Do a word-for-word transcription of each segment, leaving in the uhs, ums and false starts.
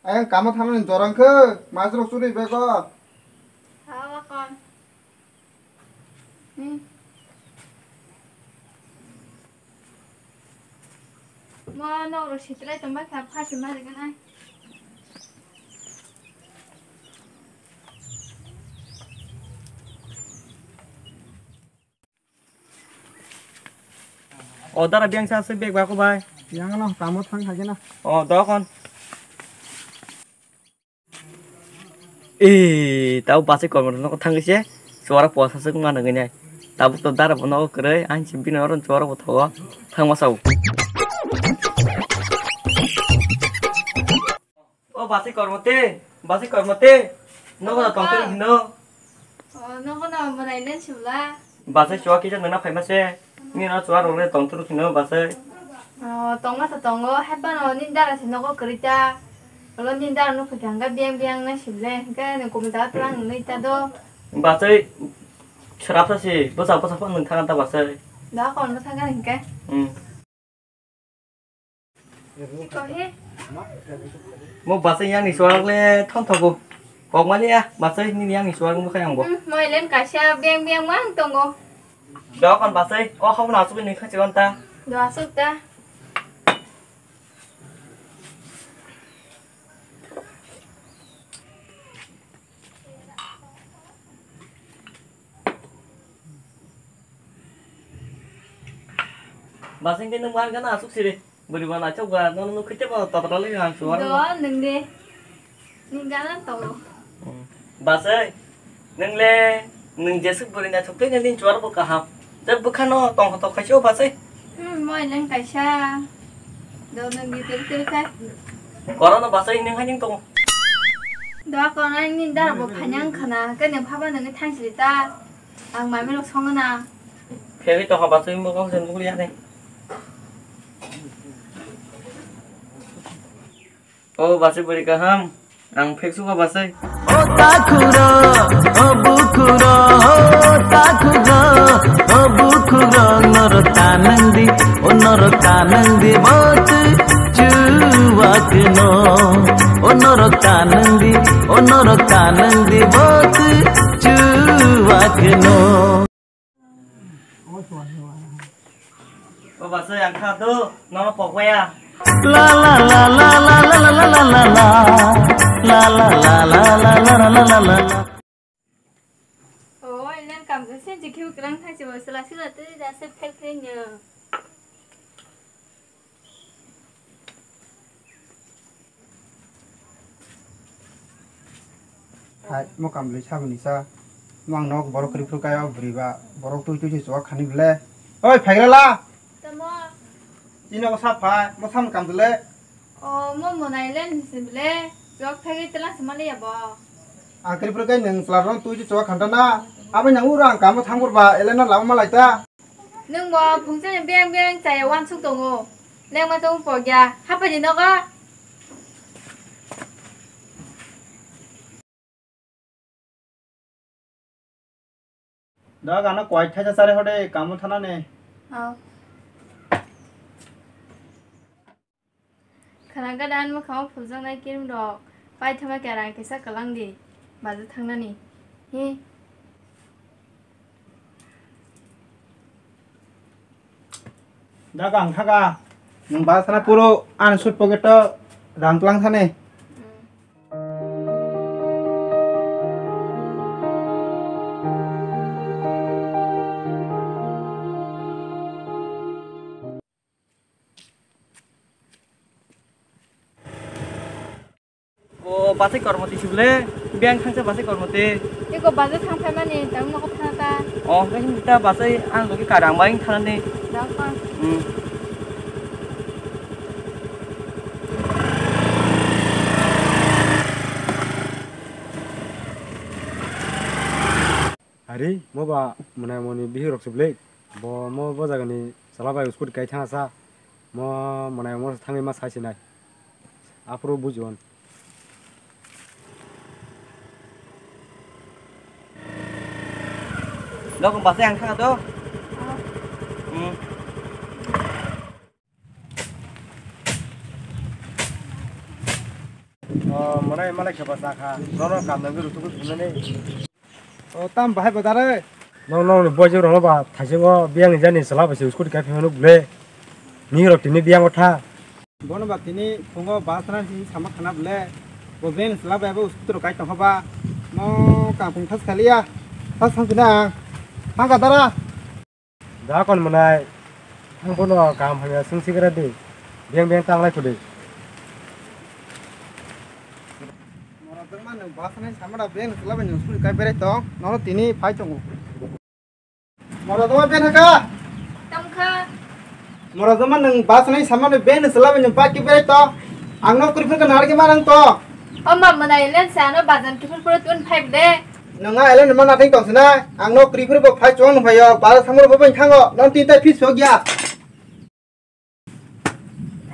Ayang kamo thamani jorang khe, majrok churi bego. Hawa kon. Hmm. Mo nok ro sitrai tong bai kha, phasi ma rigan ai. O dara biyang sa se bag ba ko bai. Yang no kamo thang kha na. O dokon. E tau basi kormo no thang se. Suara puasa se ngan ngai nai. Tabuk to dara bo no kre an si bino ron suara bo thawa. Thang ma sau. O basi kormo te, basi kormo te. Nogo na tongtwrwng hino. O nogo na mwnai len sibla. Basi chua kisa nuna phaima se. Ni no chua role tongtwrwng hino basi. O tongma sa tongo, hepano ni dara se nogo kwrwi ta. Olo ni dara no phai thangka biang biang na sible. Hingke ni kumda tlang nui ta do. Basi srapsa si, bwsa bwsa phone nung thangka ta basi. Da kon bwsa ka hingke. Hmm. Iko he. Mo basi yang ni suar le thon thogo. Kok mali ya, basi ni yang ni suar mo kayang bo. Hmm, moi len kaisa biang biang mang tongo. Do kon basi, o habo na asuk ni khachi on ta. Do asuk ta. Basing ke nung wan gana asuk siri. Buri wan achok ba, nung nung khite ba tatra le ang suar. Do nung de. Ni gana to. Basai, nung le, nung jesuk buri na chok te nung din chuar bo kaham. Te bukha no tong to khaisi o basai. Hmm, moi nang kaisa. Do nang di teri teri khai. Koro no basai nang hai ning tongo. Do koro nang ni dar bo phanyang khana. Ke nang phaba nang thang sili ta. Ang mai melo song na. Phegwi tong ha basai mo kong sen bukli ya ne. O basai buri kaham. Ang phek suka basai. O takhuro, o bukhuro, o takhuro, o bukhuro, noro tanang di, o noro tanang di bot chuwak no, o noro tanang di, o noro tanang di bot chuwak no. O basai ang kha do, nono pokbaya. La la la la la la la la la la la la la la la la la la la la. O inan kam se jikhiu krang thang se bo sela sela te ja se phel phel nyo. Hai, mo kamlwi saboni sa. Mo ang nok borok kwrwi phuru kaya o bwrwi ba. Borok twi twi se chuwak khani bwle. Oi, phaigra la. Tamo. Chini o sa phai, mo sam kam bwle. O, mo monai le nisi bwle. Chuwak phaiwi tela se mali ya bo. Ang kwrwi phuru kai nwng chwla rok twi se chuwak khanta na. Abo nang uro ang kamo thang phur ba, ele no lama malai ta. Nwng bo phungsa ni beng beng chaya wansuk tongo. Lengma tong pogya. Hapai ni nogo. Da gana koi thaisa sare hode kamu thana ne. Oh. Khana gadan mwkhang phuljaknai cream rok paithama khe rang kisa kwlang di, baja thangnani. Hi. Da kang thaka. Nung ba sana puro an suit pocket to rang tlang thane. O basai kormo twi sibole, biyang thangsa basai kormo twi. Eko baja thang phaimani, tang nogo thana ta. O, hwnkhe himta basai ang logi karang bai thana ni. Dakon. Hmm. Ari, mo ba mwnai moni bihik rok sibole. Bo mo bo jagani sala bai scooty kai thangsa. Mo mwnai mo thangwi ma sai sinai. Aphuru bujion. Dok, base ang thang to. Hmm. O, mwnai malai khe ba cha kha. Nono kam nangwi rutugwi phunani. O, tam bahai bo dare. Nong, nong ni boy jeng rong ba thaising o biyang ni jani sala ba se scooty kai phimano ble. Ni rok tini biyang o tha. Bono ba tini phungo bus na si sama khana ble. Bo ben sala ba bo scooty rok kai tong ba. No kam phung thas khaliya. Thas sang pina. Thang ka dara. Da kon mwnai, ang bono kaham hamya swng sigra di, beng beng tanglai khudi. Morok jwngma nwng bus nai samara beng chwla bai nwng suri kai berai tong, nono tini phai tongo. Morok jwngma ben haka? Tongkha. Morok jwngma nwng bus nai samara beng chwla bai nwng bike berai tong, ang no kuri phirka narwgwi ma nang tong. O ma mwnai len sa ano bazan kiphil pura tun phai de. Nwnga ele nima nating tong sinai, ang no kri phir bo phai chuang nung phaio, bara samur bo bai thango, non tin tai phis so gya.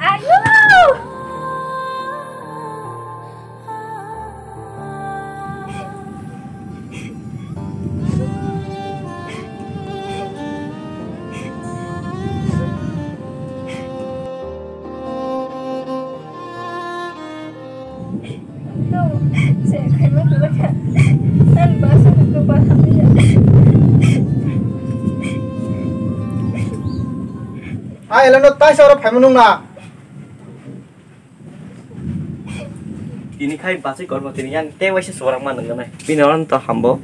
Ayu! Ai, elano taisa oro phaima nung na. Tini khai bachai kormo tini yang tei waisa suarak ma nung nai. Bini oro to hambo.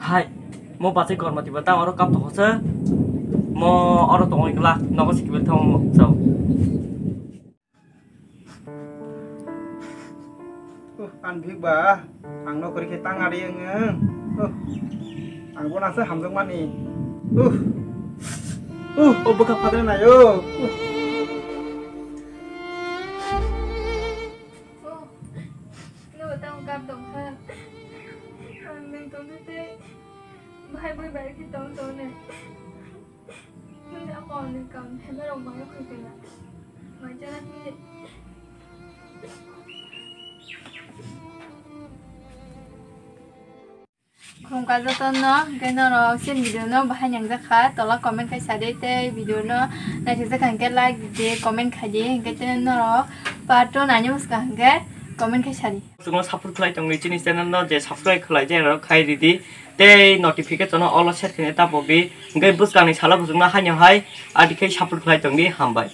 Hai, mo bachai kormo tiba ta oro kap toko se. Mo oro tongoi kla, nogo sikibel thong mo chao. Uh, an bhik ba, ang no kori khe tang ari ang. Uh, ang bo nasa hamjak mani. Uh, uh, o bwkha phadre nayo. Uh. Oh, no tang kap tong kha. Ang nang tong tei bhai boi bai khe tong tong ne. Nini ako ni kam hema rong mai khoi kena. Mai jana ki. Khumka jotono, hwnkhe norok chini video no bahai nangjakha, tola comment khai sadi tei video no naithokjakha hwnkhe like di, comment khai di, hwnkhe tei norok part two naini bwskang hwnkhe comment khai sadi. Chukno support khlai tongdi chini channel no, je subscribe khlai je norok khai ridi tei notification no all o set khe tapokdi, hwnkhe bwskangni salo bwswkno haino hai adi khe support khlai tongdi, hambai.